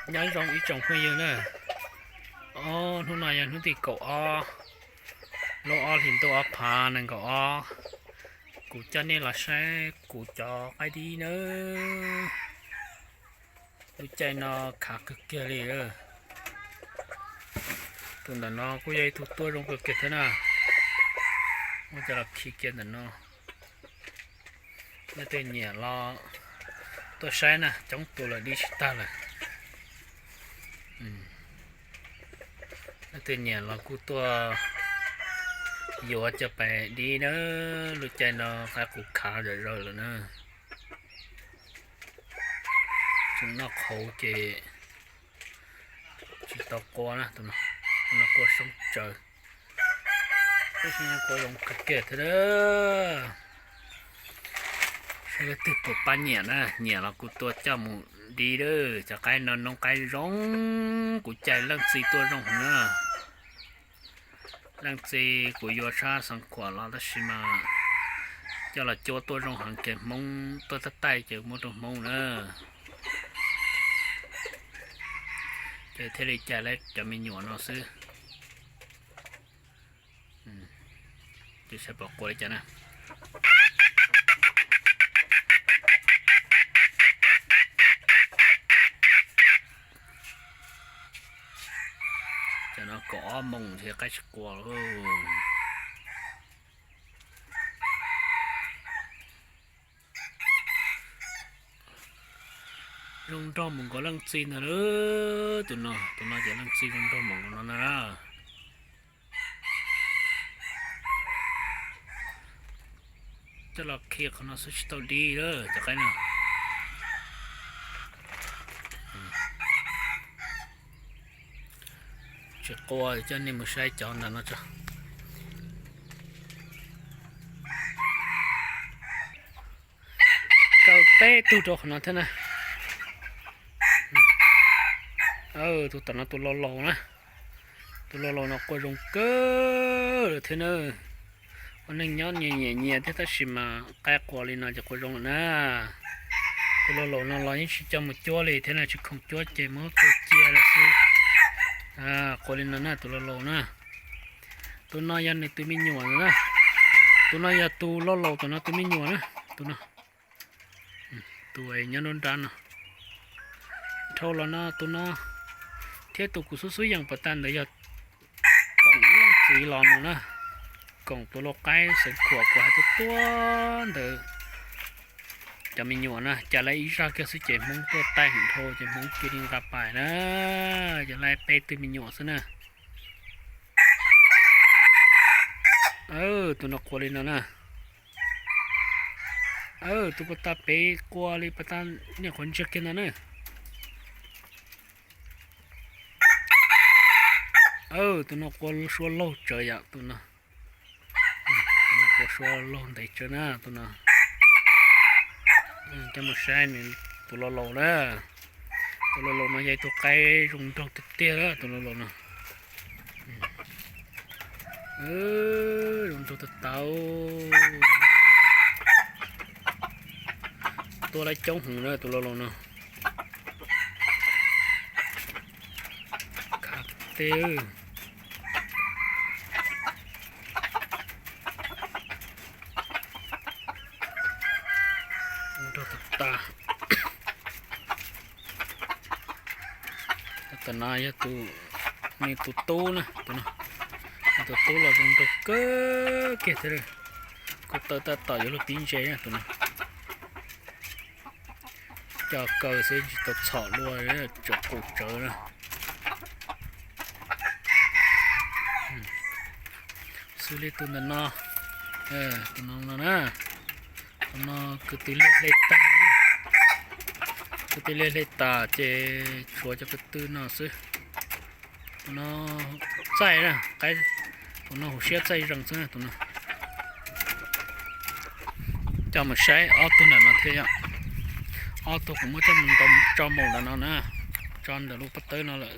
Nyob zoo ib tsoom phooj ywg na, hnub no yog hnub tim kaum ob, lub ob hlis ntuj ob phav nees nkaum ob. Kuv coj nej los saib kuv cov qaib dib nawb. Lub caij no khav kawg kiag li. Tus ntawm no kuj yog ib tug tuaj zoo kawg kiag thiab na. Muab coj los khi kiag ntawm no. Leej twg nyiam los tuaj saib na, coob tus lawm dib tsis tag lawm. Leej twg nyiam los kuj tuaj yuav coj pais dib na. Lub caij no qaib qus khav zom zaws lawm na. Tseem noj qhauv ces tsis tau qua na, tus no qua soob tsawv. Tab sis qua zoo kawg kiag thiab. Saib leej twg puas pab nyiam na, nyiam los kuv tua coj mus dib lawm. Cov qaib no noob qaib zoo, kuv cais leej txiv tuaj zoo heev na. Leej txiv kuv yuav sab Xeev Khuam los tab sis mas coj los cuab tuaj zoo heev ces Hmoob tuaj tab taij ces muab rau Hmoob na. Ces thiaj li cais lawv cov me nyuam no xwb. Ces saib puas qua li cas na. Cov no kaum ob moos ntshe qaib tsis qua lawm. Zoo nraug mus nkaus leej txiv ntag lauj. Tus no, tus no ces leej txiv zoo nraug mus nkaus no na. Coj los khi qhov no xwb tsis tau dib lawm cov qaib no. Tsis qua, coj nej mus saib cov ntawm no tso. Kaw peb tug rau qhov no thiab na. Tus tom no tus laus laus na. Tus laus laus no qua zoo kawg lawm thiab na. Ua neej nyob nyias nyiam nyias thiab tab sis mas qaib qua li no ces qua zoo lawm na. Tus laus laus no los yeej tsis coj mus cuab li thiab na, tsis khoom cuab ces muab tua cia lawm xwb. Qua li no na tus laus laus na. Tus no yog nws tus me nyuam na. Tus no yog tus laus laus tom no tus me nyuam na. Tus no, tus nyob nruab nrab no. Dhau los no tus no thiab tus kuv xub xub yees puas tag ntawd yog koom ib leej txiv los mus na. Koom tus lau qaib Xeev Khuam kuv hais tuaj tuaj ntawd. Cov me nyuam na cas lawv ib zaj kiag xwb ces Hmoob tuaj taij heev dhau ces Hmoob cia li nqa pais na. Ces lawv peb tug me nyuam xwb na. Tus no qua li no na. Tus puag ta pem qua li puag ta, niaj qhuav ntsiag kiag ntawd na. Tus no qua suab laug tsawv yom tus no. Tus no qua suab laug ntev tsawv na tus no. Coj mus saib nws tus laus laus na. Tus laus laus no yog ib tug qaib zoo nraug tiag tiag tus laus laus no. Zoo nraug tag tag. Tua lawv coob heev na tus laus laus no. Khav teb. Nrog tag tag. Tus no yog tus, nws tus tub na, tus no, nws tus tub los zoo nraug kawg kiag thiab. Kuv taw tab tom yuav luag pib ntse na tus no. Coj kaw xwb tsis tau txhom luaj, tseem qus tsawv na. Xws li tus ntawm no, tus no no na, tus no kwv tij liaj hle tag, kwv tij liaj hle tas ces tshuav cov kwv tij no xwb. Tus no txaij na, tus no hauv siab txaij zees xwb na tus no. Coj mus saib ob tug ntawm no thiab yom. Ob tug kuv muab coj mus ntaus tso mus ntawm no na, tso ntawm lub pob tawb no lawm.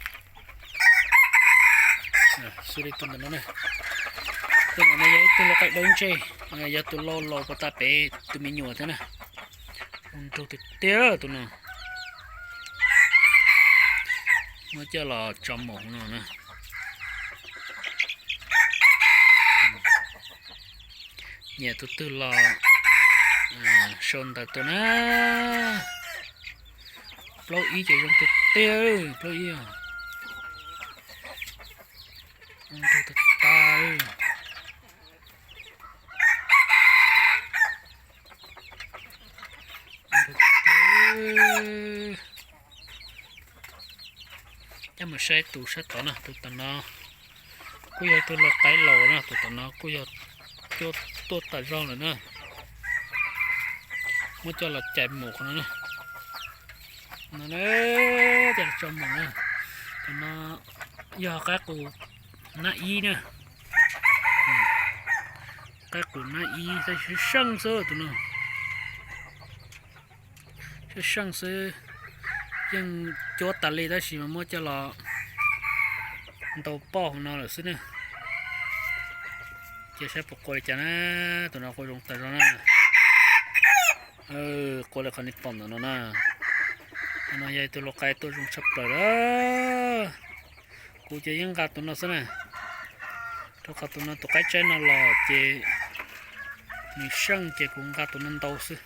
Xws li tus ntawm no, tus ntawm no yog ib tug lau qaib dawb ntseg, yog tus lau laus puag ta pem tus me nyuam thiab na. Zoo nraug tiag tiag tus no. Muab coj los tso mus no na. Nyiam tus twg los sau ntawv tuaj na. Plaub ib ces zoo tiag tiag, plaub ib os. Ntug tag tag. Coj mus saib tus sab tod na, tus tom no kuj yog tus lau qaib laus na, tus tom no kuj yog tuaj tas zog lawm na. Muab coj los cais mus qhov no na. No, coj los tso mus na. Tus no yog qaib qus nab ib na. Qaib qus nab ib tab sis seej xwb tus no. Seej seej xwb, yeej cuab tas li tab sis mas muab coj los ntau poj hauv no lawm xwb na. Cia saib puas qua li cas na. Tus no qua zoo tas zog na. Qua li qhov nej pom ntawm no na. Tus no yog tus lau qaib tuaj zoo tshaj plaws lawm. Kuv ces yeej nqa tus no xwb na, rau qhov tus no tus qaib tsaib no los ces nws seej ces kuv nqa tus no ntau xwb.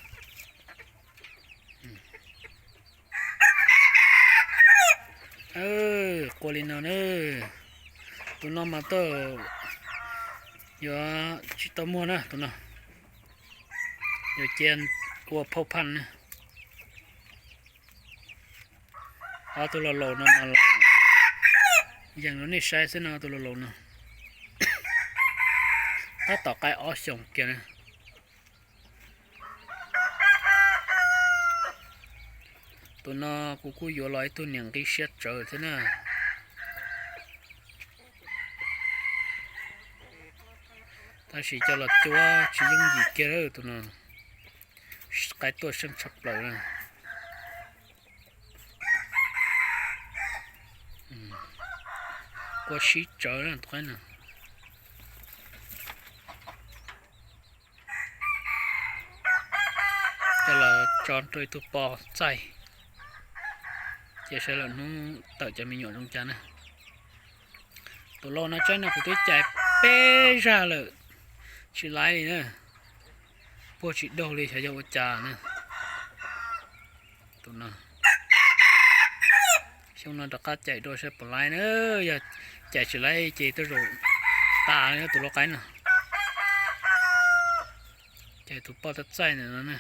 Qua li no na. Tus no mas tuaj yuav tsis tau muag na tus no. Yuav cia ua phauj phaj na. Ob tug laus laus no mas los yees rau nej saib xwb no, tus laus laus no tab tom qaib ob xyoos kiag na. Tus no kuv kuj yuav los ib tug niam nqi siab tsawv thiab na. Tab sis coj los cuab tsis yooj yim kiag tus no. Qaib tuaj seej tshaj plaws na. Qua sib tsawv na tus qaib no. Coj los tso rau ib tug poj txaij, ces saib lwm hnub tawm cov me nyuam zoo cas na. Tus lau no tsaib no kuv twb cais peb zag lawm, tsis laib li na. Puag tsis daug li xyov yog ua cas na. Tus no, xyoo no rov qab cais dua saib puas laib na. Yog cais tsis laib ces tej zaum tas tus lau qaib no. Cais tus poj txaij ntawm no na.